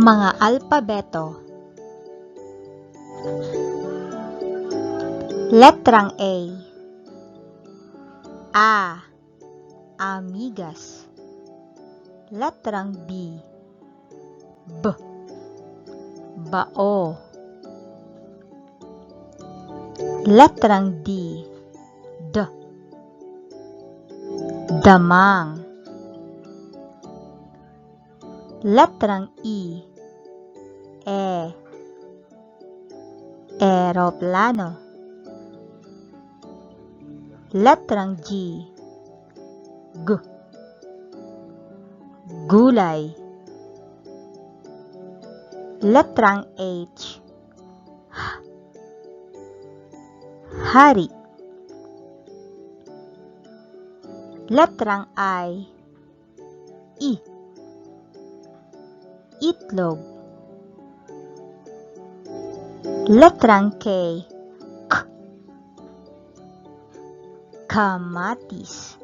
Mga alpabeto. Letrang A. A. Amigas. Letrang B. B. Bao. Letrang D. D. Damang. Letrang E. E. Eroplano. Letrang G. G. Gulay. Letrang H. H. Hari. Letrang I. I. Itlog. Letrang K. K. Kamatis.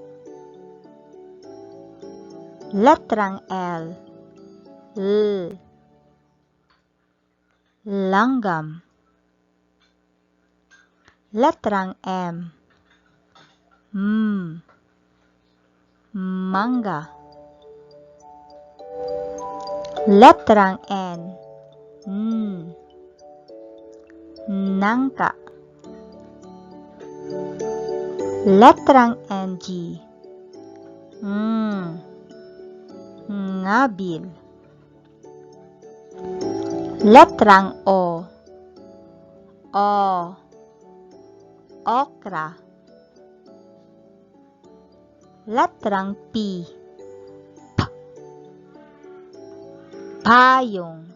Letrang L. L. Langgam. Letrang M. M. Mangga. Letrang N. N. Nangka. Letrang NG. Ng. Ngabil. Letrang O. O. Okra. Letrang P. P. Payong.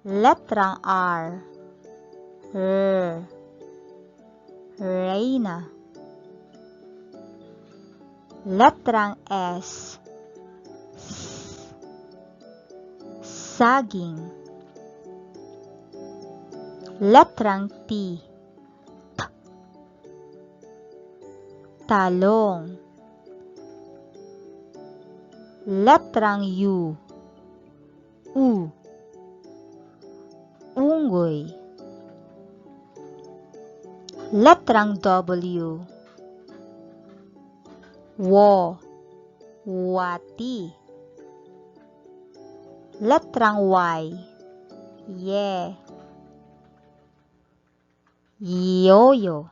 Letrang R. R. Reyna. Letrang S. S. Saging. Letrang T. T. Talong. Letrang U. U. Unggoy. Letrang W. Wo. Wati. Letrang Y. Ye. Yoyo.